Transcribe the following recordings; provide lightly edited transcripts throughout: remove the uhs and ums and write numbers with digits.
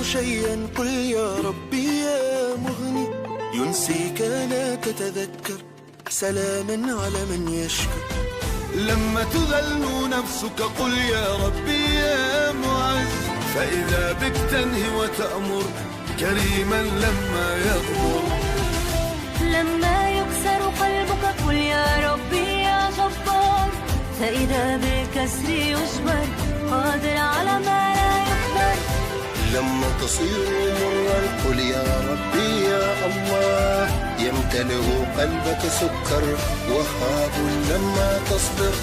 شيئا قل يا ربي يا مغني، ينسيك لا تتذكر، سلاما على من يشكر. لما تذل نفسك قل يا ربي يا معز، فإذا بك تنهي وتأمر كريما لما يغمر. لما يكسر قلبك قل يا ربي يا جبار، فإذا بالكسر يجبر، قادر على ما لا يقدر. لما تصير مرا قل يا ربي يا الله، يمتلئ قلبك سكر، وهاب لما تصبر.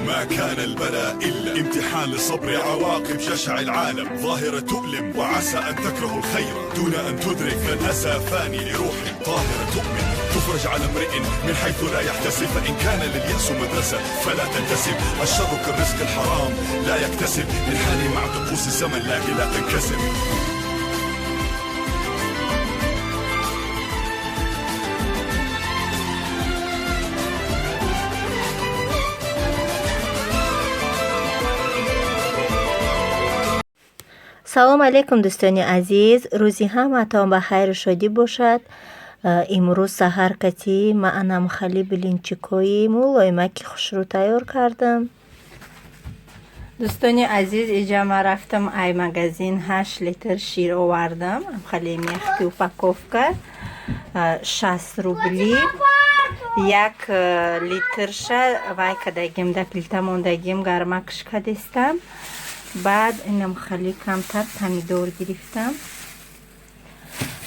ما كان البلاء إلا امتحان للصبر، عواقب جشع العالم ظاهرة تؤلم، وعسى أن تكره الخير دون أن تدرك، فالأسى فاني لروح طاهرة تؤمن، تفرج على امرئ من حيث لا يحتسب، فإن كان لليأس مدرسة فلا تنتسب، الشر كالرزق الحرام لا يكتسب، انحني مع طقوس الزمن لكن لا تنكسر. Салом алейкум, дӯстони азиз, рӯзи ҳамаатон ба хайру шодӣ бошад. Имрӯз саҳар кати маанам хали блинчикҳои мулоимаки хушрӯ тайёр кардам. Дӯстони азиз, иҷа ман рафтам ай магазин, 8 литр шир овардам, хали мягкий упаковка, 60 рубли як литрша. Вай кадагим, да плита мондагим, гармакш кадестам. Баъд инам хали камтар помидор гирифтам.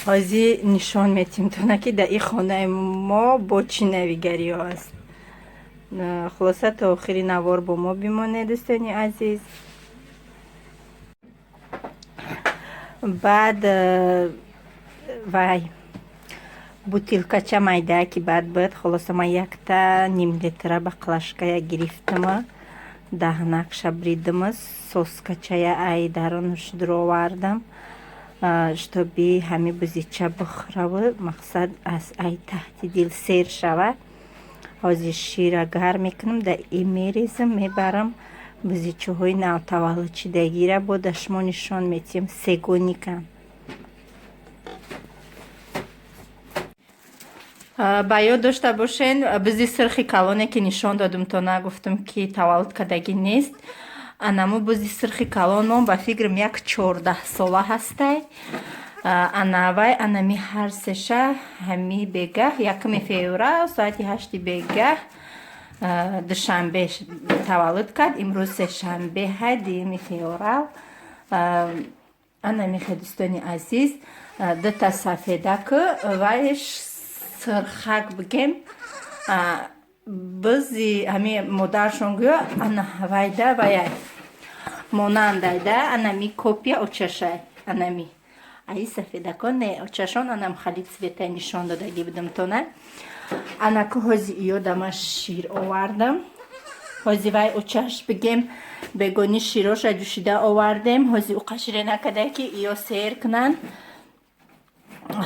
Ҳозир нишон метим тона, ки дар ин хонаи мо бо чӣ навигариҳо аст. Хулоса, то охири навор бо мо бимонед, дӯстони азиз. Баъд вай бутилкача майдаа, ки баъд буд. Хулоса, ман якта нимлитра баклажкая гирифтама, даҳнакша бридима, соскачая ай дарунаш дуровардам, чтобы ҳами бузича бихӯраву мақсад аз ай таҳти дил сер шава. Ҳозир шира гарм мекунам, да и мерезам, мебарам. Бузичаҳои навтаваллудшидагира бо да шумо нишон метиҳам, сегоникам. Ба ёд дошта бошен, бизи сирхи калоне, ки нишон додум, то нагуфтум, ки таваллуд кардагӣ нест. Анаму бузи сирхи калонмон, ба фикрам, як 14 сола ҳастай. Анавай анами ҳар сеша ҳами бегаҳ, 1 феврал, соати 8-и бегаҳ, душанбе таваллуд кард. Имрӯз сешанбе ҳай, 2 феврал. Анамихе, дӯстони азиз, дута сафедаку вайш сирхак бигем. Бизи ҳами модаршон гӯё ана вайда ваяй монандайда, анами копия очашай. Анами аи сафедако не, очашон анам хали цвета нишон додагӣ будам тона. Анаку ҳози иёдама шир овардам. Ҳози вай очаш бигем, бегони широша ҷӯшида овардем. Ҳози уқа шире накарда, ки иё сер кунанд.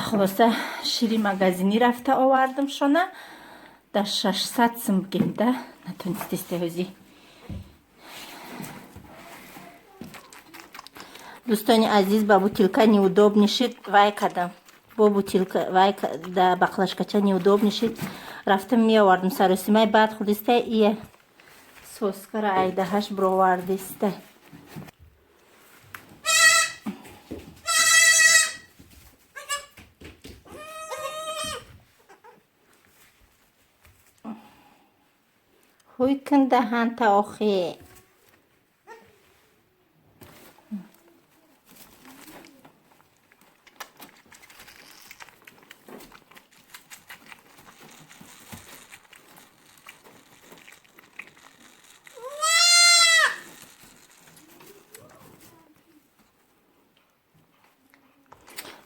Хулоса, шири магазинӣ рафта овардам шона, дар 600 сум бигем, да натонистесте. Ҳози, дӯстони азиз, ба бутилка неудобно шид, вай кардам бо бутилка, вай да баклажкача неудобно шид. Рафтам меовардам, саросимай баъд худиста ия соскара айдаҳаш бировардиста. Ҳуй кун даҳанта охи.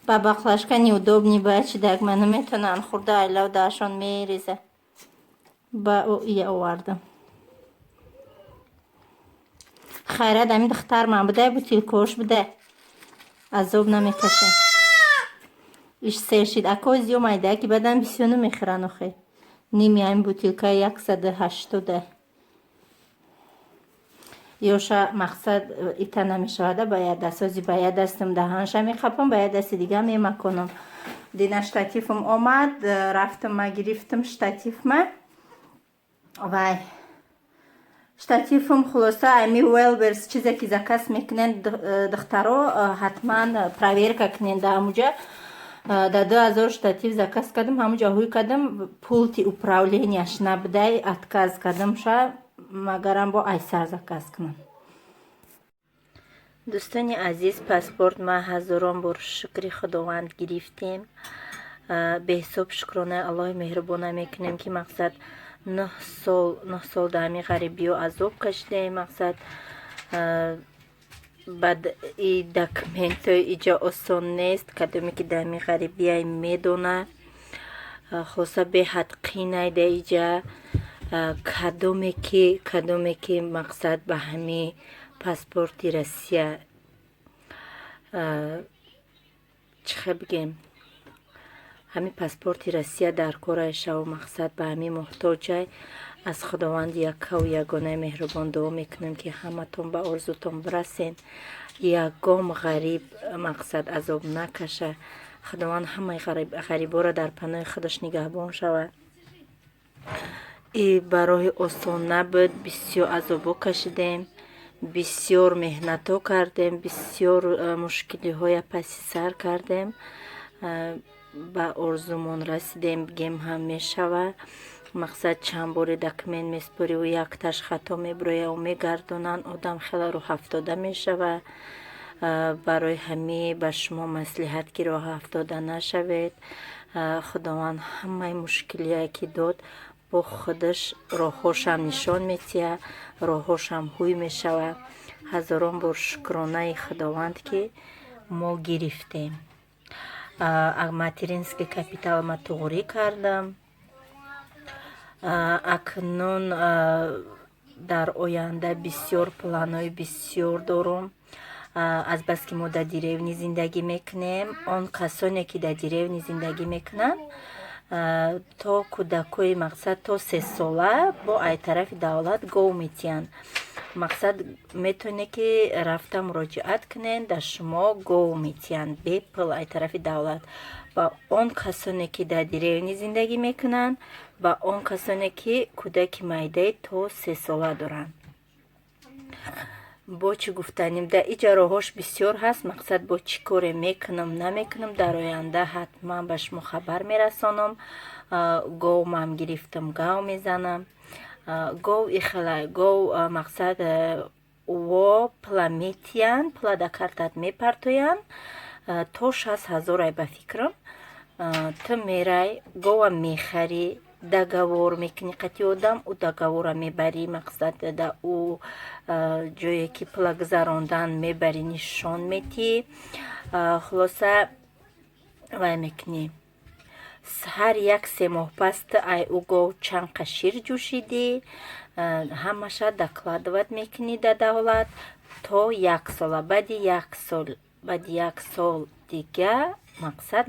Ба баклажка неудобно бачидак, ман наметавонам хурда, айлав даашон мереза. Ба ия овардам. Хайрат, ами духтар ман будай, бутилкош будай, азоб намекашем. Иш сер шид. Ако зиё майда, ки баъдан бисёр намехӯранд охе. Ними ами бутилка 180. Ёша мақсад ита намешавада ба як даст. Ози ба як дастам даҳанша меқапам, ба як дасти дига мемаконам. Дина штативам омад, рафтам, ма гирифтам штативма. Вай, штативам, хулоса, ами Wildberries чизе ки заказ мекунен, духтаро, ҳатман проверка кунен. Да ҳамуҷа да 2000 штатив заказ кардам, ҳамуҷа ҳуй кардам, пульти управленияш набудай, отказ кардам ша, магарам бо айсар заказ кунам. Дӯстони азиз, паспорт ма ҳазорон бор шукри Худованд, гирифтем. Беҳисоб шукронаи Аллоҳи меҳрубона мекунем, ки мақсад 9 сол, 9 сол дар ҳамин ғарибиё азоб кашидаем. Мақсад, баъд и документҳои иҷо осон нест. Кадоме ки дар ҳамин ғарибияй, медона. Хулоса, беҳад қинай дар иҷа. Кадоме ки мақсад ба ҳамин паспорти Россия, чӣ хел бигем, ҳамин паспорти Россия дар корай шаву мақсад ба ҳамин муҳтоҷай, аз Худованди яккаву ягонаи меҳрубон дуо мекунем, ки ҳаматон ба орзутон бирасен, ягон ғариб мақсад азоб накаша. Худованд ҳамаи ғариборо дар паноҳи худаш нигаҳбон шавад. И ба роҳи осон набуд, бисёр азобҳо кашидем, бисёр меҳнатҳо кардем, бисёр мушкилиҳоя паси сар кардем, ба орзумон расидем, бигем ҳам мешавад. Мақсад, чанд бори документ месупориву якташ хато мебирояу мегардонанд, одам хеле рӯҳафтода мешавад. Барои ҳамин ба шумо маслиҳат, ки роҳафтода нашавед. Худованд ҳамаи мушкилие ки дод, бо худаш роҳҳошам нишон метиҳад, роҳҳошам ҳуй мешавад. Ҳазорон бор шукронаи Худованд, ки мо гирифтем. Материнский капитал ма туғрӣ кардам. Акнун дар оянда бисёр планҳои бисёр дорум. Азбаски мо дар деревня зиндагӣ мекунем, он касоне ки дар деревня зиндагӣ мекунанд, то кӯдакҳои мақсад то 3 сола бо ай тарафи давлат гов метиҳанд. Мақсад, метавонед ки рафта муроҷиат кунед, дар шумо гов метиҳанд бепул ай тарафи давлат. Ба он касоне ки дар деревня зиндагӣ мекунанд, ба он касоне ки кӯдаки майдаи то 3 сола доранд. Бо чӣ гуфтанем, дар иҷа роҳҳош бисёр ҳаст. Мақсад, бо чӣ коре мекунам, намекунам, дар оянда ҳатман ба шумо хабар мерасонам. Говмам гирифтам, гав мезанам. Гов ихела гов, мақсад, во пула метиҳанд, пула дар картат мепартоянд, то 60 000 ай ба фикрам. Ту мерай, гова мехарӣ, договор мекунӣ қати одам, ӯ договора мебарӣ, мақсад, да ӯ ҷое ки пула гузарондан мебарӣ, нишон метиҳӣ. Хулоса, вай мекунӣ, ҳар як 3 моҳ пас ту ай ӯ гов чанд қа шир ҷӯшидӣ, ҳамаша докладывать мекунӣ да давлат то як сола. Баъди як сол дига мақсад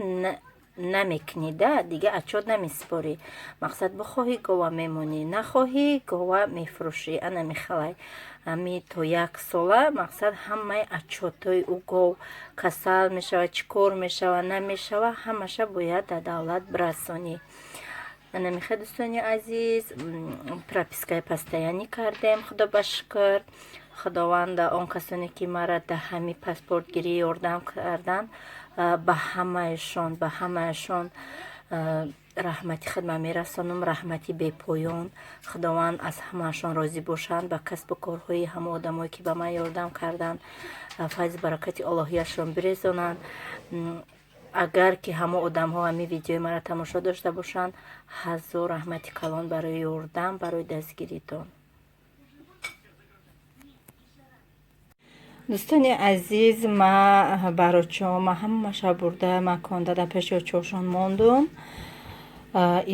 намекунӣ, да дига отчёт намесупорӣ. Мақсад, бихоҳӣ, гова мемонӣ, нахоҳӣ, гова мефурӯшӣ. Ана мехалай, ами то як сола мақсад ҳамаи отчётҳои ӯ гов касал мешавад, чӣ кор мешавад, намешавад, ҳамаша бояд дар давлат бирасонӣ. Ана мехай, дӯстони азиз, пропискаи постоянный кардем, худо ба шукр. Худованда он касоне ки мара дар ҳамин паспортгирӣ ёрдам карданд, ба ҳамаашон раҳмати худма мерасонам, раҳмати бепоён. Худованд аз ҳамаашон розӣ бошанд. Ба касбу корҳои ҳама одамое ки ба ман ёрдам карданд, файзу баракати Оллоҳияшон бирезонанд. Агар ки ҳама одамҳо ҳамин видеои маро тамошо дошта бошанд, ҳазор раҳмати калон барои ёрдам, барои дастгиритон. Дӯстони азиз, ма барочо ма ҳамаша бурда маконда дар пеши очошон мондум,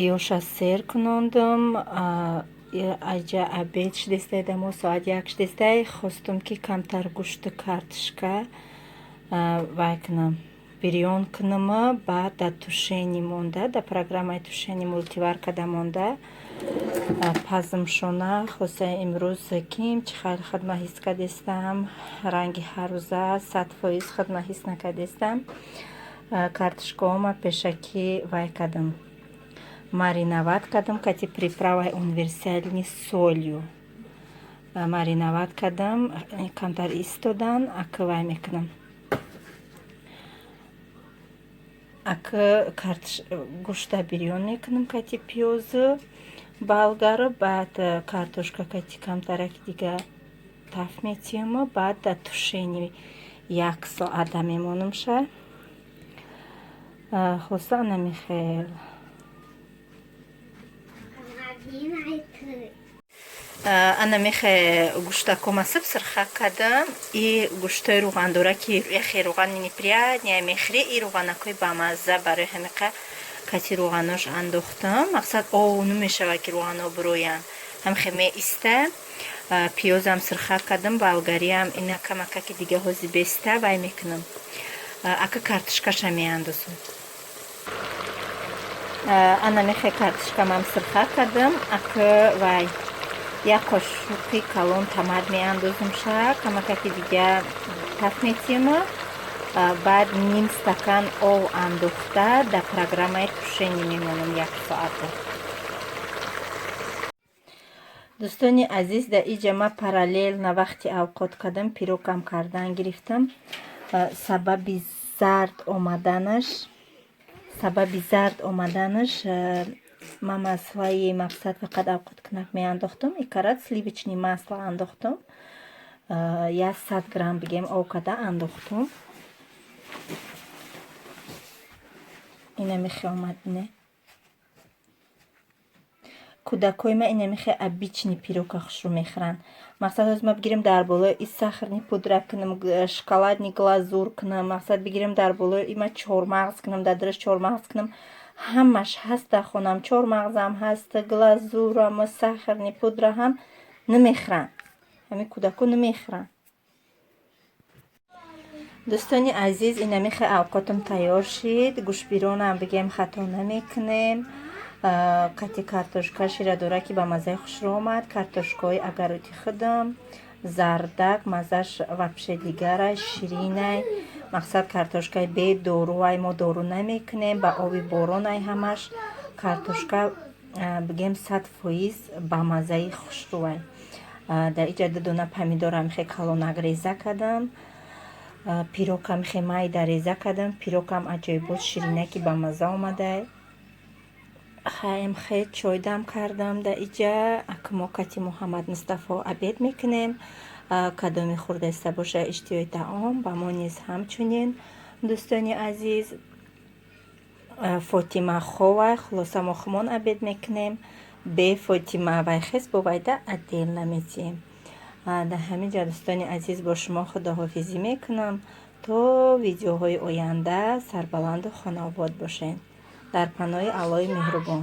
иёша сер кунондум. Аҷа обед шудестай, дамо соат 1 шудестай. Хостум, ки камтар гӯшту картишка вай кунам. Бирён кунама, баъд дар тушение монда, дар программаи тушение мультиваркада монда пазмшона. Хулоса, имрӯз ким чӣ хайр хидма ҳис кардестам, ранги ҳаррӯза 100% хидма ҳис накардестам. Картошкаома пешакӣ вай кардам, мариновать кардам, кати приправаи универсальный, солью мариновать кардам, камтар истодан. Ака вай мекунам, ака гӯшта бирён мекунам кати пиёзу болгару, баъд картошка кати камтараки дига таф метиҳаму баъд дар тушение як соата мемонамша. Хулоса, анамихел. Анамихе гӯштакома сиб сирхак кардам. И гӯштои рӯғандора, ки яхе рӯғани неприятный мехӯри, и рӯғанакҳои бамазза, барои ҳамиқа кати рӯғанош андохтам. Мақсад, ов намешавад, ки рӯғано бироянд, ҳамихе меиста. Пиёзам сирхак кардам, болгариам ина камакаки дига ҳози беста вай мекунам. Ака картошкаша меандозам. Ана мехе картошкамам сирхак кардам. Ака вай як қошуқи калон томат меандозамша, камакаки дига таф метиҳама, баъд ним стакан ов андохта, дар программаи тушение мемонам як соата. Дӯстони азиз, дар иҷа ма параллельно вақти авқот кардам, пирогам кардан гирифтам. Сабаби зард омаданаш, ма маслаи, мақсад, фақат авқоткунак меандохтам, икарат сливочный масло андохтам, як 100 грамм бигем ов када андохтум. Инамихе омад, не? Кӯдакҳои ма инамихе обычный пирога хушрӯ мехӯранд. Мақсад, ҳозир ма бигирем, дар болои и сахарный пудра кунам, шоколадный глазурь кунам, мақсад, бигирем, дар болои има чормағз кунам, дар дараш чормағз кунам, ҳамаш ҳаст дар хонам, чормағзам ҳаст, глазурам, сахарный пудра ҳам, намехӯранд. Ҳамин кӯдако намехӯранд. Дӯстони азиз, инамихе авқотам тайёр шид. Гӯштбирёнам бигем, хато намекунем. Қати картошка ширадора, ки ба маззаи хушрӯ омад, картошкаҳои огороди худам, зардак, маззаш вообще дигарай, ширинай. Мақсад, картошкаи бедоруай, мо дору намекунем, ба оби боронай ҳамаш. Картошка бигем, 100% ба маззаи хушрӯай. Дар иҷа ду дона помидорам хе калонак реза кардам, пирогам хе майда реза кардам. Пирогам аҷоибот ширинаки ба мазза омадай. Хаем, хе чой дам кардам дар иҷа. Ака мо кати Муҳаммад Мустафо обед мекунем. Кадоме хӯрдаиста боша, иштиҳои таом, ба мо низ ҳамчунин. Дӯстони азиз, Фотима ховай, хулоса, мо хумон обед мекунем бе Фотима. Вай хес бо вайда отдельно метиҳем. Дар ҳамин ҷа, дӯстони азиз, бо шумо худоҳофизӣ мекунам то видеоҳои оянда. Сарбаланду хонаобод бошед, дар паноҳи Аллоҳи меҳрубон.